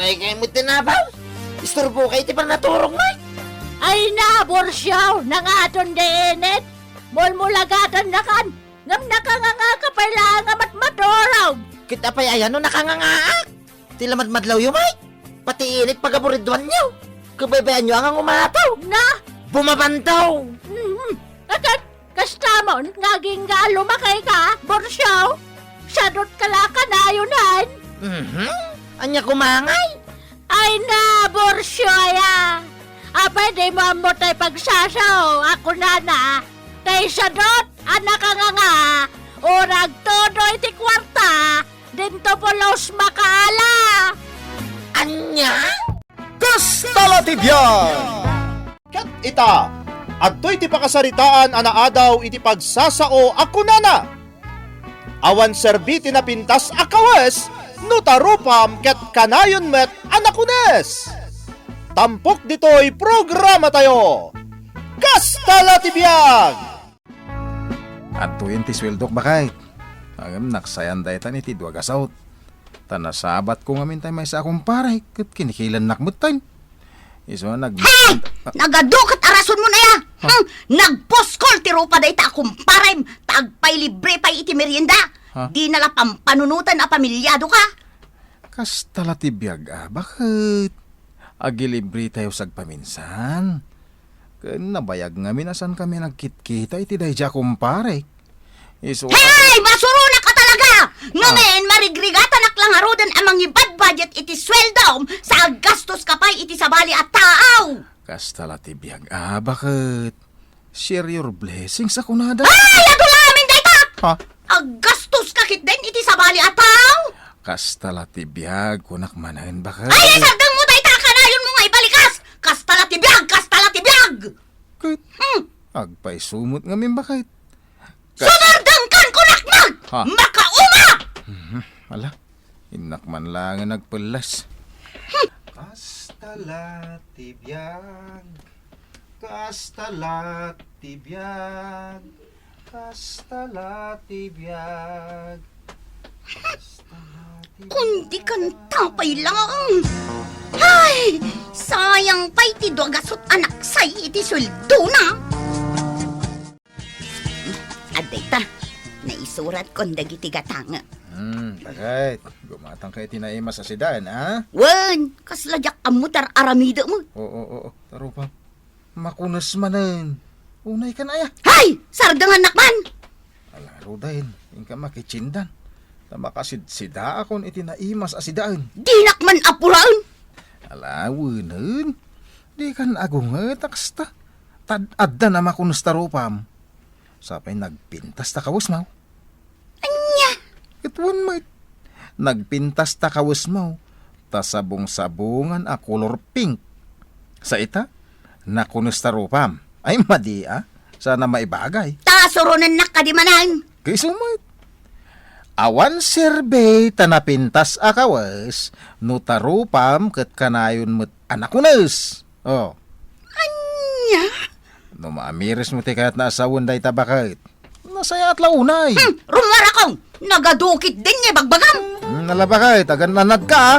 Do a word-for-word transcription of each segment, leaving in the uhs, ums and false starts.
Ay, kayat met ti nabaw. Isturbo kay ti pannaturog, Mike. Ay na, Borsiaw, nangaton di init. Mulmulagatannakan, ngem nakanganga ka pay laeng a matmaturog. Ket apay aya no nakangangaak? Ti lamadmadlawyo, Mike. Pati init pagaburidwanyo. Kabaybayanyo a nga umataw. Na? Bumabantaw. Mhm. Akat, kastamon nga agingga a lumakay ka, Borsiaw? Sadot ka la kanayonen? Mhm. Ania koma ngay? Ay na, Borsiaw aya. Apay dimo ammo tay pagsasao a kunana, tay sadot a nakanganga, o nagtudo iti kuarta, dinto pulos makaala. Ania? Kasta la ti biag! Ket ita, adtoy ti pakasaritaan a naadaw iti pagsasao a kunana, "Awan serbi ti napintas a kawes no tarupam ket kanayon met a nakunes." Tampok ditoy programatayo, Kasta la ti biag! Adtoyen ti sueldok, baket. Ngem naksayan daytan iti dua gasut. Ta nasabatko ngamin tay maysa a kumparek ket kinikilannak metten. Isu a nag- Hey! Ah. Nagadu ket a rasonmo aya! Ha? Hmm, nagpuskol ti rupa dayta a kumparem ta agpailibre pay iti merienda. Ha? Dina la pampanunoten a pamilyado ka. Kasta la ti biag a, baket. Agilibretayo sagpaminsan. Ken nabayag ngamin a saankami nagkitkita iti daydiay a kumparek. Isu a Hey! Masuronak a talaga! Ah. Ngamin, marigrigatanak la ngaruden a mangibadbudget iti sueldom sa aggastoska pay iti sabali a tao! Kasta la ti biag a, baket. Share your blessings a kunada. Ay, adu la amin dayta! Ha? Aggastoska ketdin iti sabali a tao! Kasta la ti biag, kunak manen, baket. Ay, ay, sardengmo dayta a kanayonmo nga ibalikas! Kasta la ti biag! Kasta la ti biag! Ket, hmm, agpayso met ngamin, baket. Kas- Sumardengkan, kunak met! Ha? Makauma! Mhm. Ala, innak man laeng nagpellas. Hmm. Kasta la ti biag. Kasta la ti biag. Kasta la ti biag. Kasta la ti biag. Kundi kanta pay laeng. Ay, sayang pay ti dua gasut a naksay iti sueldona. Adda ita, naisuratko dagiti gatangem. Hmm, baket. Gumatangka iti naimas a sidaen, a? Wen, kasla diak ammo ti ar-aramidem. Oo, oo, oo. Tarupam. Makunes manen. Unaykan aya. Hay! Sardengannak man! Ala, Roden, inka makitsindan. Ta makasidsidaakon iti naimas a sidaen. Dinak man apuraen! Ala, wenen. Dikan agunget a kasta. Tad-addan a makunes tarupam. Sapay nagpintas ta kawesmaw. Ania? Ket wen met. Nagpintas ta kawesmaw. Ta sabong-sabongan a kolor pink. Sa ita, nakunes tarupam. Ay, madi a. Saan a maibagay. Ta suronennak kadi manen. Kayso met. Awan serbi ta napintas a kawes no tarupam ket kanayon met a nakunes. Oh. Ania? No maamirismo ti kayatna a sawen dayta baket, nasayaat la unay. Hmm, rummuarakon! Nagadu ketdin nga ibagbagam! Hmm, ala baket, agan-anadka, a.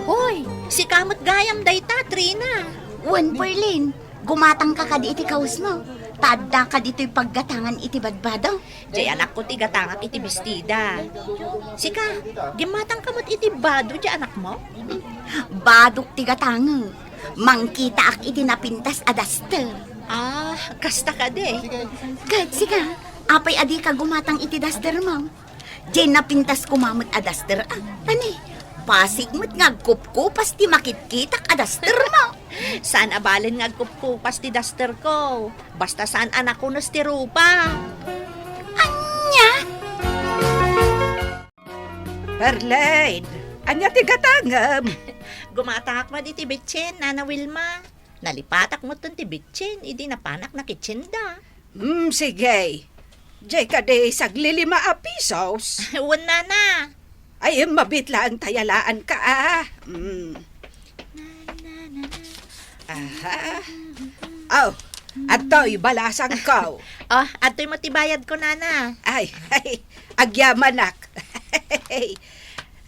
Hoy, sika met gayam dayta, Trina. Wen, Perlin, gumatangka kadi iti kawesmo. Ta addaka ditoy paggatangan iti badbado. Jay anakko ti gatangak iti bestida. Sika, gimmatangka met iti bado jay anakmo? Badok ti gatangek. Mangkitaak iti napintas a daster. Ah, kasta kadi. Ket sika, apay a dika gumatang iti dastermo? Jay napintas koma met a daster, a. Ani, pasig met nga agkupkupas ti makitkitak a dastermo. Saan a balen nga agkupkupas ti dasterko. Basta saan a nakunes ti rupa. Ania? Perlin, ania ti gatangem? Gumatangak met iti bitsin, Nana Wilma. Nalipatak metten ti bitsin, idi napanak nakitsinda. Hmm, sige. Jay kadi saglilima a pisos? Wen, Nana. Ay, mabit laeng ta yalaanka, a. Hmm. Aha. Aw, adtoy balasangko. Oh, adtoy met ti bayadko, Nana. Ay, ay, agyamanak.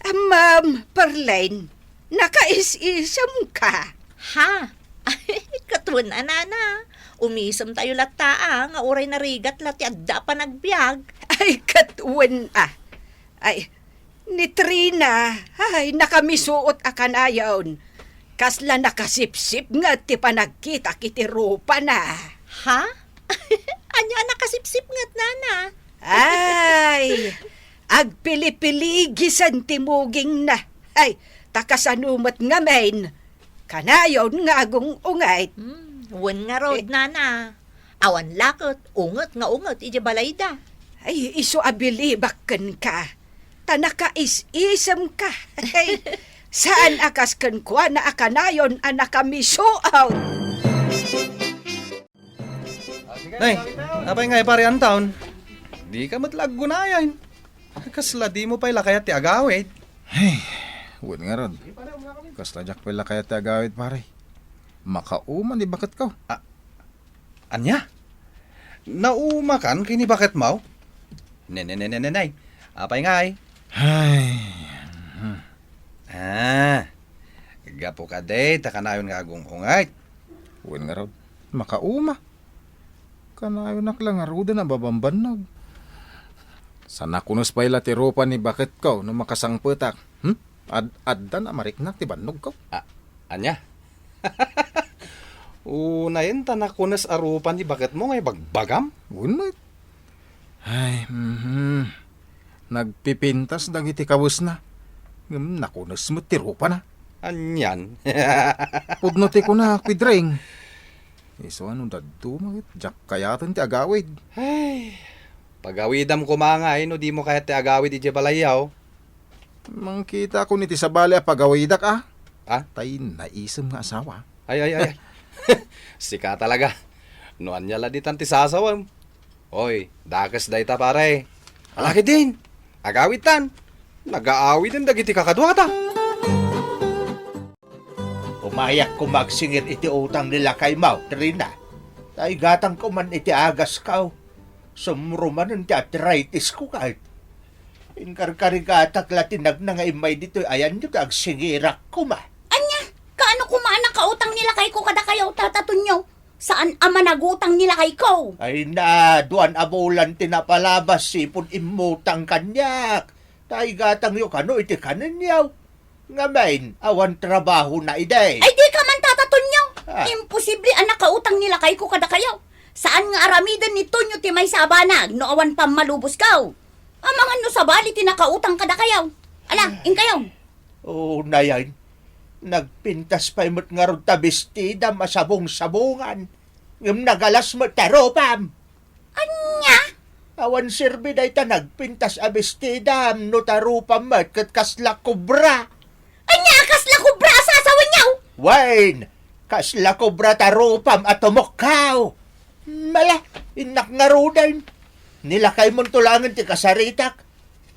Ammom, Perlin, nakais-isemka. Ha? Ket wen a, nana. Umisemtayo latta a, nga uray narigat la ti adda a panagbiag. Ay, ket wen a. Ay, ni Trina, ay, nakamisuot a kanayon. Kasla nakasipsipnget ti panagkitak iti rupana. Ha? Ania a nakasipsipnget, nana? Ay, agpilipiligisen ti mugingna. Ay, ta kasano met ngamin, kanayon nga agung-unget. Hmm, wen ngarud, Eh. nana. Awan la ket unget nga unget idiay balayda. Ay, isu a bilibak kenka. Ta nakais-isemka. Ay, saan a kas kenkuana a kanayon a nakamisuot. Nay, apay ngay, pare Anton? Dika met la aggunayan. Kasla dimo pay la kayat ti agawid. Hey, wen ngarud. Kasla diak pay la kayat ti agawid, pare. Makauma ni baketko. A-, ania? Naumakan ken ni baketmo? Ne, ne, ne, ne, ne, ne. Apay ngay? Ay. Hmm. Ah, gapu kadi ta kanayon nga agung-unget. Wen ngarud, makauma. Kanayonak la ngaruden a mabambannog. Sa nakunes pay la ti rupa ni baketko no makasangpetak. Hmm? Ad-addan a mariknak ti bannogko. A-, ania? Unayen ta nakunes a rupa ni baketmo nga ibagbagam? Wen met. Ay, mhm. Nagpipintas dagiti kawesna. Ngem nakunes met ti rupana. Anian? Pudno ti kuna, Kuidring. Isu a no dadduma ket diak kayaten ti agawid. Ay, pagawidam koma ngay no dimo kayat ti agawid idiay balayyo. Mangkitaakon iti sabali a pagawidak, a. Ah? Tay naisem nga asawa. Ay, ay, ay, ay. Sika talaga. No ania la ditan ti sasawem? Oy, dakes dayta, pare. Ah. Ala ketdin. Agawidtan. Nagaawiden dagiti kakaduada. Umayak koma agsingir iti utang ni lakaymo, Trina. Ta igatangko man iti agasko. Sumro manen ti arthritis ko ket. Inkarkarigatak la ti nagna nga immay ditoy ayanyo ta agsingirak koma. Ania? Kaano koma a nakautang ni lakayko kadakayo, Tata Tonyo? Saan a managutang ni lakayko. Ay na, duan a bulan ti napalabas, sipud immutang kaniak. Ta igatangyo kano iti kanenyo. Ngamin, awan trabahona idi. Ay, dika man, Tata Tonyo. Ah. Imposible a nakautang ni lakayko kadakayo. Saan nga aramiden ni Tonyo ti maysa a banag no awan pammalubosko. Amangan no sabali ti nakautang kadakayo. Ala, inkayo. Unayen, nagpintas pay met ngarud ta bestidam a sabong-sabongan. Ngem nagalas met ta rupam. Ania? Awan serbi dayta nagpintas a bestidam no ta rupam met ket kasla kobra. Ania a kasla kobra a sasawenyo? Wen, kasla kobra ta rupam a tumukkaw. Mala, innak ngaruden. Ni lakaymonto laengen ti kasaritak.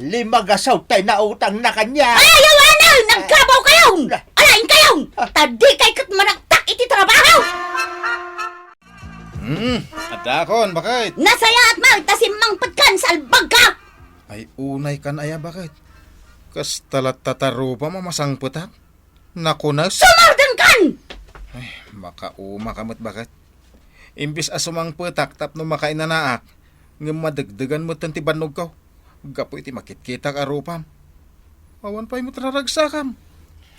Lima gasawt tay nautangna kaniak. Ay, ayaw, anay! Nagkabaw kayon! Ah. Alain kayon! Ah. Ta dikay ket managtak iti trabaho! Hmm, adakon, baket. Nasayaat met ta simmangpetkan, salbagka! Ay, unay kan aya, baket. Kasta latta ta rupam a masangpetak. Nakunes. Sumardengkan! Ay, makauma ka met, baket. Imbes a sumangpetak tapno makainanaak, ngem madegdegan metten ti bannogko gapu iti makitkitak a rupam. Awan pay met raragsakam.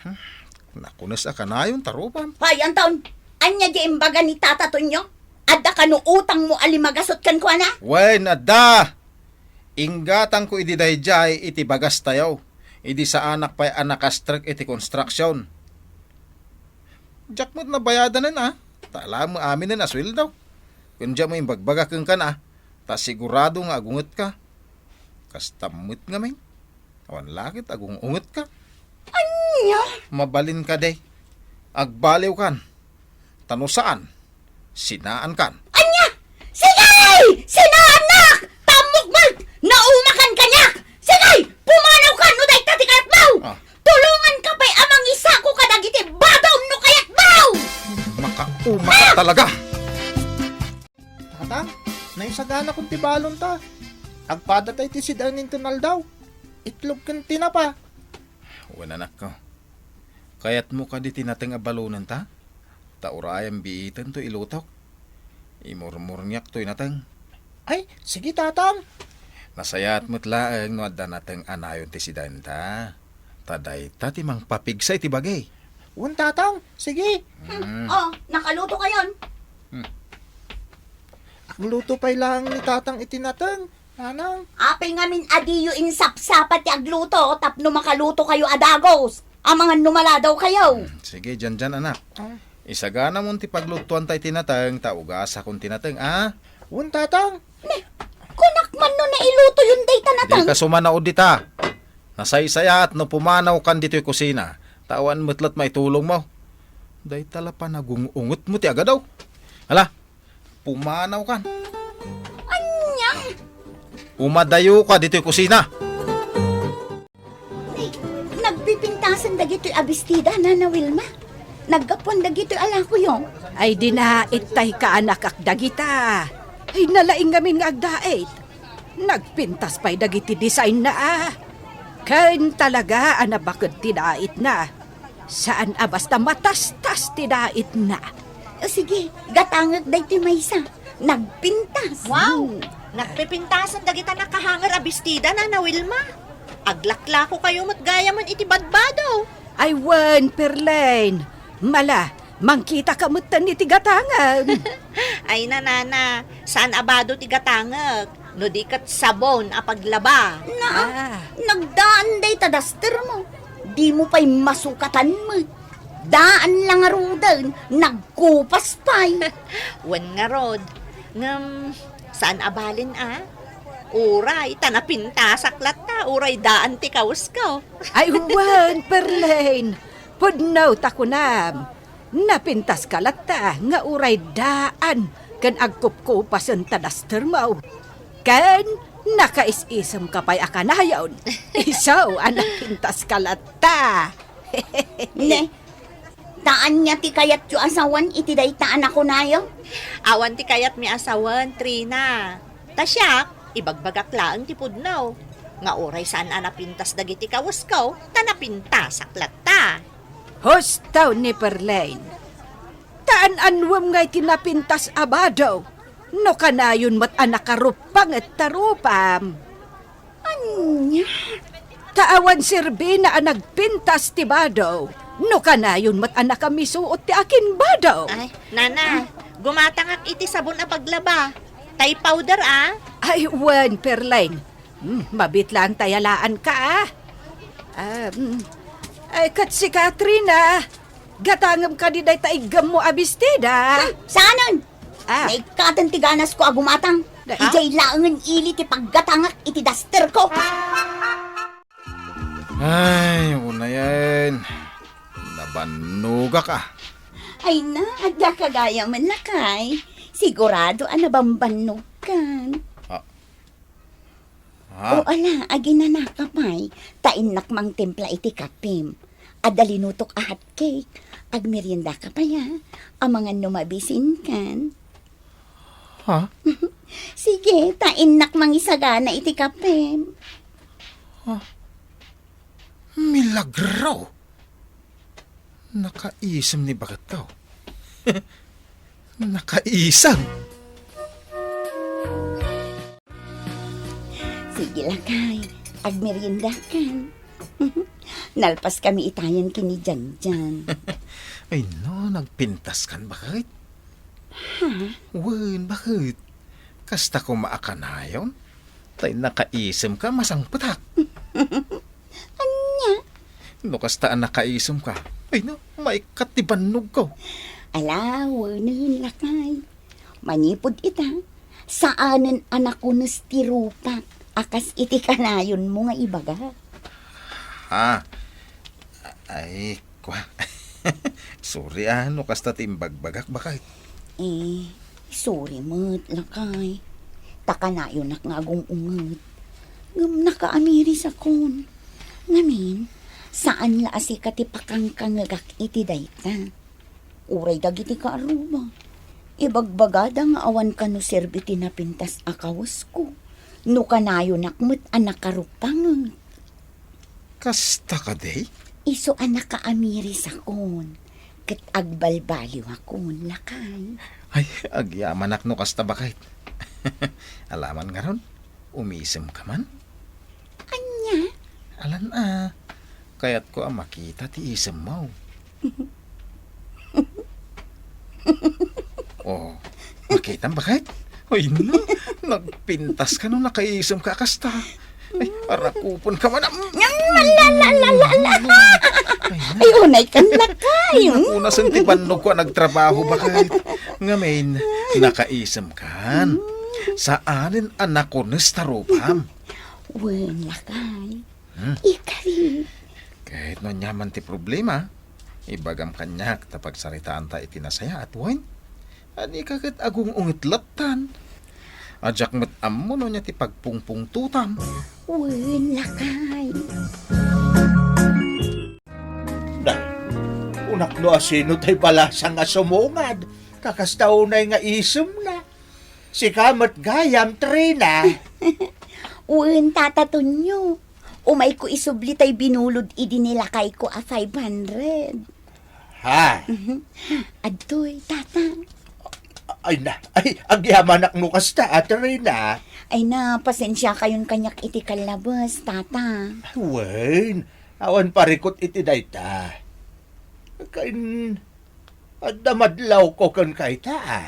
Hmm, nakunes a kanayon ta rupam. Hoy, Anton! Ania diay imbaga ni Tata Tonyo? Adda kano utangmo a lima gasawt kenkuana? Wen, adda! Inggatangko idi daydiay iti bagastayo, idi saanak pay a nakastrek iti konstruksion. Diak met nabayadanen a, ta alam aminen a sueldo. Ken diak met imbagbaga kenka a, ta sigurado nga agungetka. Kasta met ngamin, awan la ket agung-ungetka. Ania? Mabalin kadi, agbaliwkan. Ta no saan, sinaankan. Ania? Sige! Sinaannak! Tammok met! Naumakan kaniak! Sige! Pumanawkan no dayta ti kayatmo! Ah. Tulonganka pay a mangisako kadagiti badom no kayatmo! Makauma ka talaga! Tatang, naisagana kon ti balonta. Agpada tay ti sida ninton aldaw. Itlog ken tinapa. Wen, anakko. Kayatmo kadi ti nateng a balonenta? Ta urayem biiten toy ilutok. Imurmurniak toy nateng. Ay, sige, Tatang. Nasayaat met laeng no adda nateng a nayon ti sidenta. Ta dayta ti mangpapigsa iti bagi. Wen, Tatang. Sige. Hmm. Oh, nakaluto kayon. Hmm. Agluto pay laeng ni Tatang iti nateng, Nanang. Apay ngamin a diyo insapsapa ti agluto tapno makaluto kayo a dagos? Amangan no maladaw kayo. Hmm, sige, diyan, diyan, anak. Ah. Isaganamon ti paglutuanta iti nateng ta ugasakon ti nateng, a? Wen, Tatang. Ne, kunak man no nailutoyon dayta nateng. Dika sumanaod dita. Nasaysayaat no pumanawkan ditoy kusina, ta awan met la't maitulongmo. Dayta la panagung-ungetmo ti agadaw. Hala, pumanawkan. Ania? Umadayoka ditoy kusina. Ay, nagpipintasan dagitoy a bestida, Nana Wilma. Naggapuan dagitoy a lakoyo. Ay, dinait tay kaanakak dagita. Ay, nalaing ngamin nga agdait. Nagpintas pay dagiti designna, a. Ken talaga a nabaked ti daitna. Saan a basta matastas ti daitna. O sige, gatangek daytoy maysa. Nagpintas. Wow! Hmm. Nagpipintasan dagita nakahanger a bestida, Nana Wilma. Aglaklako kayo met gayamen iti badbado. Ay wen, Perlene. Mala, mangkitaka metten iti gatangen. Ay, nanana, saan a bado ti gatangek, no di ket sabon a paglaba. Na, ah, nagdaan dayta daster mo. Di mo pay masukatan met. Daan la ngaruden, nagkupas pay. Wen ngarud, ngem saan a balin a? Uray, ta napintasak latta, uray daan ti kawesko. Ay, wen, Perlene. Pudno ta kunam. Napintaska latta nga uray daan ken agkupkupasen ta daster mo. Ken nakais-isemka pay a kanayon. Isu a napintaska latta. Ne, ta ania ti kayatyo a sawen iti dayta a nakunayo? Awan ti kayatmi a sawen, Trina. Ta siak, ibagbagak laeng ti pudno. Nga uray saan a napintas dagiti kawesko, ta napintasak latta. Husto ni Perlene. Ta an-annuem ngay ti napintas a bado, no kanayon met a nakarupanget ta rupam. Ania? Ta awan serbina a nagpintas ti bado, no kanayon met a nakamisuot ti akinbado. Ay, nana, gumatangak iti sabon a paglaba. Tay powder, a? Ay, wen, Perlene. Hmm, mabiit laeng ta yalaanka, a. Um, ay, ket si Katrina, gatangem kadi dayta iggemmo a bestida. Hmm, saanen? Ah. Naikkaten ti ganasko a gumatang. Ha? Idiay laengen ili ti paggatangak iti dasterko. Ay, unayen. Nabannogak, a. Ay na, adda ka gayamen, lakay. Sigurado a nabambannogkan. Ah. Ha? O ala, aginanaka pay, ta innak mangtimpla iti kapim. Adda linutok a hot cake. Agmeriendaka pay, a. Amangan no mabisinkan. Ha? Sige, ta innak mangisagana iti kapim. Ha? Milagro! Nakaisem ni baketko. Nakaisem! Sige, lakay. Agmeriendakan. Nalpaskami itayen ken ni Janjan. Ay no, nagpintaskan, baket? Ha? Wen, baket? Kasta koma a kanayon? Tay nakaisemka, masangpetak. Ania? No kasta a nakaisemka, ay no, maikkat ti bannogko. Ala, wenen, lakay. Manipud ita, saanen a nakunes ti rupak a kas iti kanayonmo nga ibaga. Ha? Ay, kua. Sorry, a, no kasta ti imbagbagak, baket. Eh, sorry met, lakay. Ta kanayonak nga agung-unget. Ngem nakaamirisakon. Ngamin, saan la a sika ti pakangkangegak iti dayta. Uray dagiti kaarruba, ibagbagada nga awan kano serbi ti napintas a kawesko, no kanayonak met a nakarupanget. Kasta kadi? Isu a nakaamirisakon, ket agbalbaliwakon, lakay. Ay, agyamanak no kasta, baket. Alaman ngarud, umisemka man? Ania? Alan a, kayatko a makita ti isemmo. Oh, makitam, baket? Ay, na, nagpintaska no nakaisemka a kasta. Ay, arakupenka man. Ay, na. Ay, unaykan, lakay. Ay, napunasen ti bannogko a nagtrabaho, baket. Ngamin, nakaisemkan. Saanen a nakunes ta rupam. Wen, lakay. Hmm. Ikari. Ket no aniaman ti problema, ibagam kaniak ta pagsaritaanta iti nasayaat, wen? Adika ket agung-unget lattan. A diak met ammo no ania ti pagpungpungtotam. Wen, lakay. Nay, kunak no asino tay balasang a sumungad, ta kasta unay nga isemna. Sika met gayam, Trina. Wen, Tata Tonyo. Umayko isubli tay binulod idi ni lakayko a five hundred. Ha? Mhm. Adtoy, Tata. Ay na, ay, agyamanak no kasta, Ate Rina. Ay na, pasensiakayon kaniak iti kallabes, Tata. Wen, awan parikut iti dayta. Kain, adda madlawko kenka ita, a.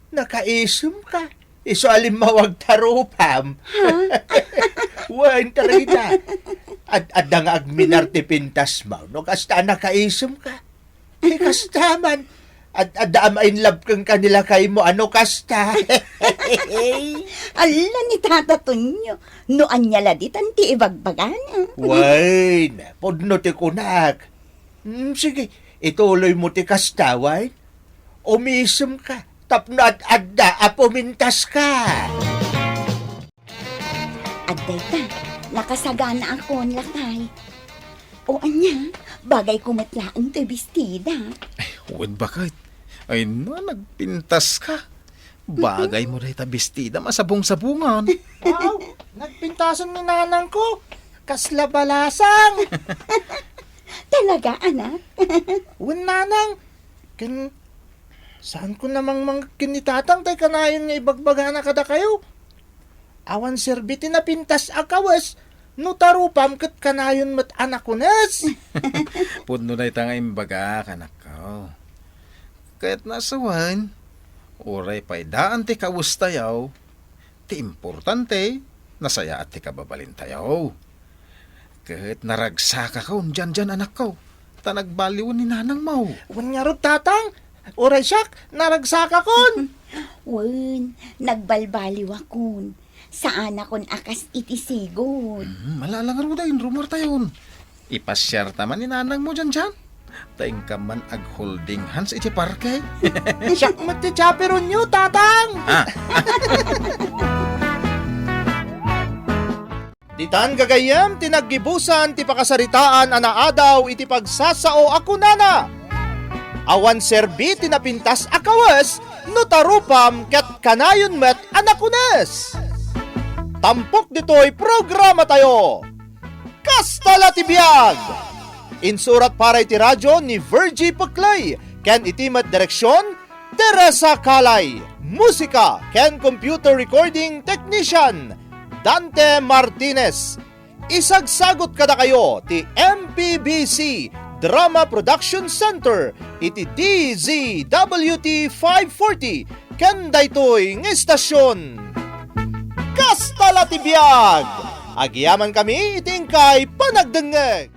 Nakaisemka. Isu a limmawag ta rupam. Ha? Wen, Trina. Ad-, adda nga agminar ti pintasmo no kasta a nakaisemka. Ti kasta man. Ad-, adda a ma-inlove kenka ni lakaymo a no kasta. Ala ni Tata Tonyo. No ania la ditan ti ibagbagana. Wen, pudno ti kunak. Mm, sige, ituloymo ti kasta, wen. Umisemka tapno ad-adda a pumintaska. Adda ita, nakasaganaakon, lakay. O ania, bagayko met laeng toy bestida. Ay, wen, baket. Ay na, nagpintaska. Bagaymo dayta bestida, masabong-sabongan. Wow, nagpintasen ni nanangko. Kasla balasang. Talaga, anak? Wen, nanang. Ken, saanko namangmangngeg ken ni tatang tay kanayon nga ibagbagana kadakayo. Awan serbi ti napintas a kawes no ta rupam ket kanayon met a nakunes. Pudno dayta nga imbagak, anakko. Ket nasawen, uray pay daan ti kawestayo, ti importante, nasayaat ti kababalintayo. Ket naragsakakon dian, anakko, ta nagbaliwen ni nanangmo. Wen ngarud, tatang, uray siak, naragsakakon. Wen, nagbalbaliwakon. Saanakon a kas iti sigud. Mm, ala, ala ngaruden, rumuartayon. Ipasiarta man ni nanangmo dian. Ta inka man ag-holding hands iti parke. Siak met ti chaperonyo, tatang! Ah. Ditan gagayyem ti naggibusan ti pakasaritaan a naadaw iti pagsasao a kunana, awan serbi ti napintas a kawes no ta rupam ket kanayon met a nakunes. Tampok ditoy programatayo. Kasta la ti biag! Insurat para iti radio ni Virgie Peclay ken iti met direksion, Teresa Calay. Musika ken computer recording technician, Dante Martinez. Isagsagut kadakayo ti M P B C Drama Production Center iti D Z W T five forty ken daytoy nga istasyon. Kasta la ti biag! Agyamankami iti inkay panagdengngeg.